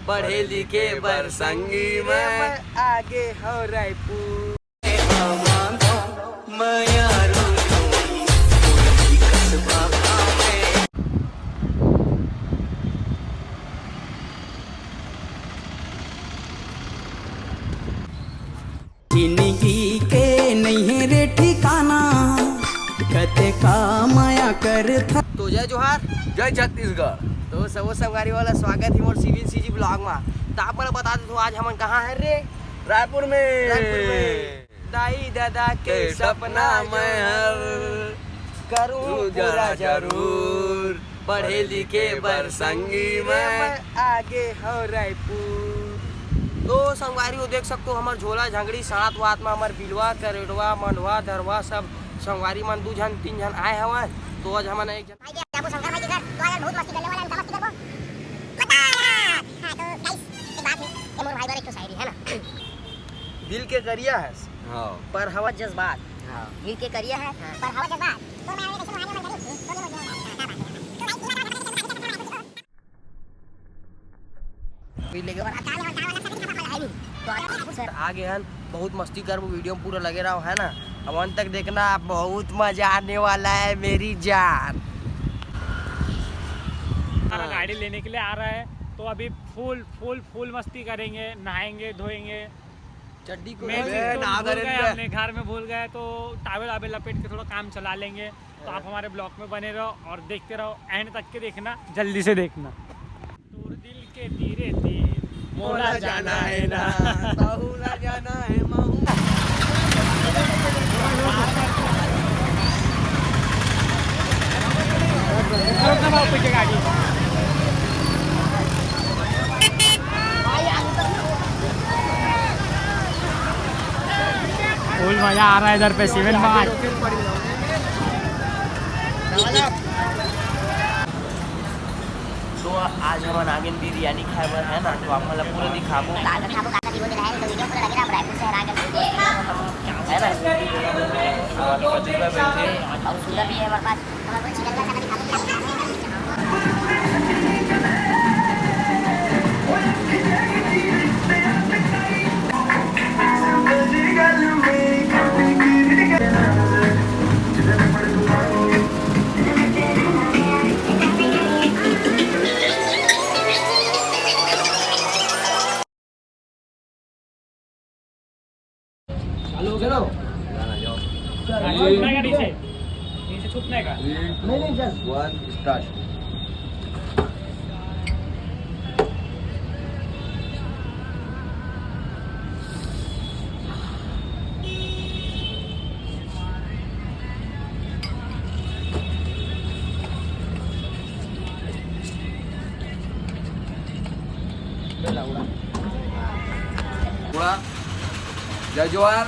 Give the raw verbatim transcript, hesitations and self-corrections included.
पढ़े लिखे बर संगी मैं आगे हो रायपुर। जिंदगी के नइहे रे ठिकाना, कते का माया करथा। तो जय जोहार, जय छत्तीसगढ़। तो सबो संगवारी वाला स्वागत हे मोर सीविन सीजी ब्लॉग मा। तो आप मन बता देथो आज हमन कहाँ हे रे? रायपुर में। रायपुर में। दाई ददा के के सपना सपना मैं मैं हर करूँ पूरा जरूर। पढ़े लिखे बर संगी मैं आगे हो रायपुर। तो संगवारी हो देख सकथो हमर झोला झंगड़ी साथ वाथ में हमर बिलवा करेटवा मंडवा धरवा सब संगवारी मन दू झन तीन झन आए हवन। तो आज हमन एक झन भाई के जाबो शंकर भाई के घर, तो आज बहुत मस्ती करने वाला है। हम का मस्ती करबो? पता है यार। हाँ, तो गाइस, एक बात है, ये मोर भाई बर एक ठो शायरी है ना। दिल के करिया है हाँ। पर हवा जज्बात। हाँ। दिल के करिया है हाँ। पर हवा जज्बात। तो मैं आगे कैसे मुहाने मन करी? तो ये बोल दिया। हाँ, क्या बात है? तो गाइस, ये बात है। कोई लेके और अब कहाँ ले, कहाँ वाला सब दिखा पाएगा, है नहीं। तो आज सर आगे हन, बहुत मस्ती करबो, वीडियो में पूरा लगे रहो, है ना? अब अंत तक देखना, बहुत मजा आने वाला है मेरी जान। हमारा गाड़ी लेने के लिए आ रहा है, तो अभी फुल फुल फुल मस्ती करेंगे, नहाएंगे धोएंगे। चड्डी को मैं अबे, चीज़ तो नहा भूल दे गए, रहे। अपने घर में भूल गए, तो टावेल आवेल लपेट के थोड़ा काम चला लेंगे। तो आप हमारे ब्लॉग में बने रहो और देखते रहो, एंड तक के देखना, जल्दी से देखना। तोर दिल के तीरे तीर मोला जाना है ना। तहूला जाना है महू। फुल मजा आ रहा है इधर पे सीमेंट मार। तो आज हमन आगेन बिरयानी खाए बर, है ना, तो आप मन ला पूरा दिखाबो। का का खाबो, का का पीबो, तेला है, तो वीडियो पूरा लगे रहा, रायपुर शहर आगेन, है ना? और सुंदर भी है हमारे पास। हेलो, चलो। छुपना है का नीचे? नीचे छुपना है का? नहीं, नहीं, चल। One, start. उड़ा। जय जोहार।